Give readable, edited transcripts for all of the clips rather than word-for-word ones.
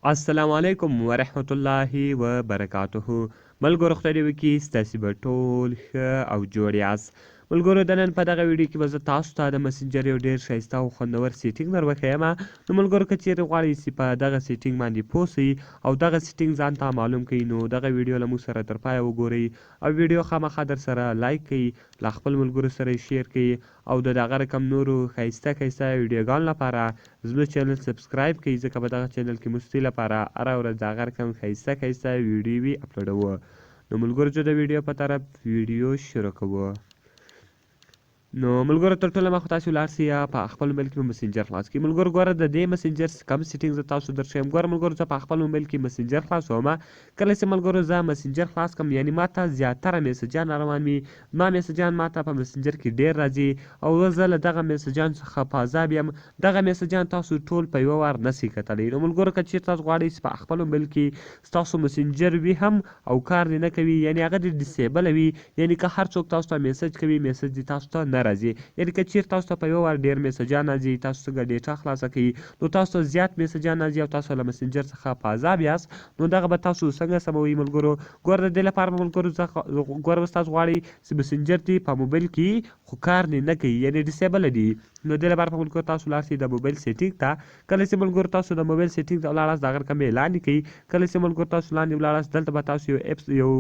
السلام علیکم ورحمت الله وبرکاته ملګرو خدای دې وکړي ستاسې به ټول ښه او جوړ یاست. ملګرو د نن په دغه ویډیو کې به زه تاسو ته د مسنجر یو ډیر ښایسته او خوندور سیټینګ در وښیم. نو ملګرو که چیرې غواړئ چې په دغه سیټینګ باندې پوه سئ او دغه سیټینګ ځان ته معلوم کړئ نو دغه ویډیو له موږ سره تر پایه وګورئ او ویډیو خامخا در سره لایک کړئ، له خپل ملګرو سره یې شیر کړئ او د دغه رقم نورو ښایسته ښایسته ویډیوګانو لپاره زموږ چینل سبسکرایب کړئ، ځکه په دغه چینل کې موږ ستاسو لپاره هره ورځ دغه رقم ښایسته ښایسته ویډیوې اپلوډوو. نو ملګرو ځو د ویډیو په طرف ویډیو شروع کوو. نو ملګرو تر ټولو مخ تاسو لاړ سئ په خپل موبایل کې مسنجر خلاص کړئ. ملګرو ګوره د دې مسنجر کم سیټینګ زه تاسو درښیم. ګوره ملګرو زه په خپل موبایل کې مسنجر خلاصوم. کله چې ملګرو زه مسنجر خلاص کړم یعنی ماته زیاتره میسجان روان وي، زما میسجان ماته په مسنجر کې ډیر راځي او زه له دغه میسجان څخه په عذاب یم. دغه میسجان تاسو ټول په یوه وار نه سئ کتلی. نو ملګرو که چیرې تاسو غواړئ چې په خپل موبایل کې ستاسو مسنجر وي هم او کار دې نه کوي، یعنی هغه دې ډیسیبل وي، یعنی که هر څوک تاسو ته میسج کوي میسج دې تاسو ته نه راځي، یعنی که چیرې تاسو ته په یوه وار ډیر میسجان راځي تاسو څنګه ډیټا خلاصه کړئ نو تاسو ته زیات میسجان راځي او تاسو له مسنجر څخه په عذاب یاست. نو دغه به تاسو څنګه سموئ ملګرو؟ ګوره د دې لپاره به ملګرو ګوره اوس تاسو غواړئ چې مسنجر دې په موبایل کې خو کار دې نه کوي یعنی ډیسیبل دي. نو دې لپاره په ملګرو تاسو لاړ شئ د موبایل سیټینګ ته. کله چې ملګرو تاسو د موبایل سیټینګ ته ولاړاست د هغه رقم یې لاندې کوي. کله چې ملګرو تاسو لاندې ولاړاست دلته به تاسو یو اپس یو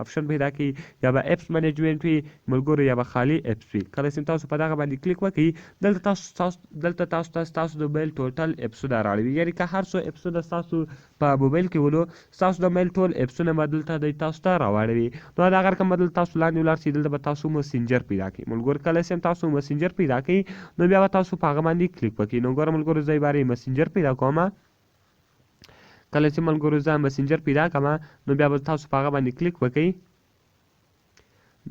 اپشن پیدا کړئ، یا به اپس منیجمنټ وي ملګرو یا به خالي اپس وي. کله چې تاسو په دغه باندې کلیک وکړئ دلته تاسو دلته تاسو ته ستاسو د موبایل ټوټل اپسونه راړوي، یعنی که هر څو اپسونه ستاسو په موبایل کې ولو ستاسو د موبایل ټول اپسونه به دلته دی تاسو ته راواړوي. نو دا رقم به دلته تاسو لاندې ولاړ شئ دلته به تاسو مسنجر پیدا کړئ. ملګرو کله چې تاسو مسنجر پیدا کړئ نو بیا به تاسو په هغه باندې کلیک وکړئ. نو ګوره ملګرو زه یې مسنجر پیدا کوم. کله چې ملګرو زه مسنجر پیدا کړم نو بیا به تاسو په هغه باندې کلیک وکړئ.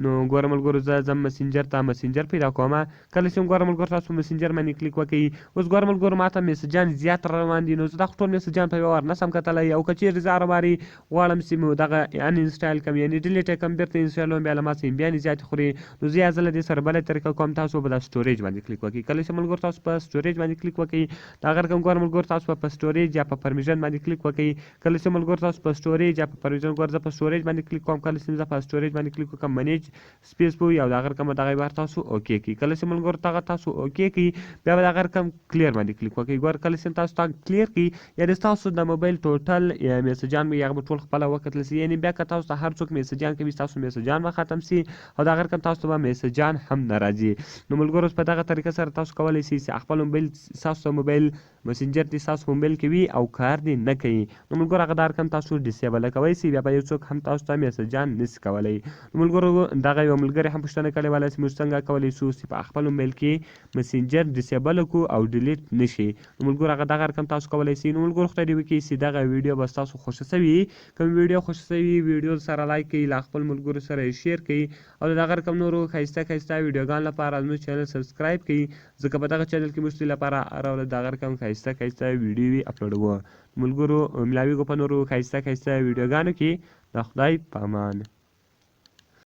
نو ګوره ملګرو زه ځم مسنجر ته مسنجر پیدا کوم. کله چې ګوره ملګرو تاسو مسنجر باندې کلیک وکړئ اوس ګوره ملګرو ماته میسجان زیات روان دي. نو زه دا ټول میسجان په یوه وار نه سم کتلی او که چیرې زه هرومري غواړم چې مو دغه ان انسټال کړم یعنی ډیلیټ یې کړم بیرته انسټالوم بیا له ما څخه ایم بیانې زیاتې خوري. نو زه یا زه له دې سره بله طریقه کوم، تاسو به دا سټوریج باندې کلیک وکړئ. کله چې ملګرو تاسو په سټوریج باندې کلیک وکړئ دا هغه رقم ګوره ملګرو تاسو به په سټوریج یا په پرمیژن باندې کلیک وکړئ. کله چې ملګرو تاسو په سټوریج یا په پرمیژن ګوره زه په سټوریج باندې کلیک کوم. کله چې زه په سټوریج باندې کلیک وکړم منیج سپیس به وي او د هغه رقم به دغه بار تاسو اوکې کړئ. کله چې ملګرو دغه تاسو اوکې کړئ بیا به د هغه رقم کلیر باندې کلیک وکړئ. ګوره کله چې تاسو دا کلیر کړئ یعنی ستاسو د موبایل ټوټل میسجان به هغه به ټول خپله وکتل سي، یعنی بیا که تاسو ته هر څوک میسجان کوي ستاسو میسجان به ختم سي او د هغه رقم تاسو ته به میسجان هم نه راځي. نو ملګرو اوس په دغه طریقه سره تاسو کولی شئ چې خپل موبایل ستاسو د موبایل مسنجر دې ستاسو په موبایل کې وي او کار دې نه کوي. نو ملګرو هغه دا رقم تاسو ډیسیبل کوی سئ بیا به یو څوک هم تاسو ته میسجان نشي کولی. نو ملګرو دغه یو ملګري هم پوښتنه کړې وه چې موږ څنګه کولی شو چې په خپل موبایل کې مسنجر ډیسیبل کړو او ډیلیټ نشي. نو ملګرو هغه دغه رقم تاسو کولی شئ. نو ملګرو خدای دې وکړي چې دغه ویډیو به ستاسو خوښه سوي. که مو ویډیو خوښه سوي ویډیو سره لایک کړئ، له خپل ملګرو سره یې شیر کړئ او د دغه رقم نورو ښایسته ښایسته ویډیوګانو لپاره زموږ چینل سبسکرایب کړئ، ځکه په دغه چینل کې موږ ستاسو لپاره هره ورځ دغه رقم ښایسته ښایسته ویډیوې اپلوډوو. ملګرو ملاویږو په نورو ښایسته ښایسته ویډیوګانو کې. د خدای په امان.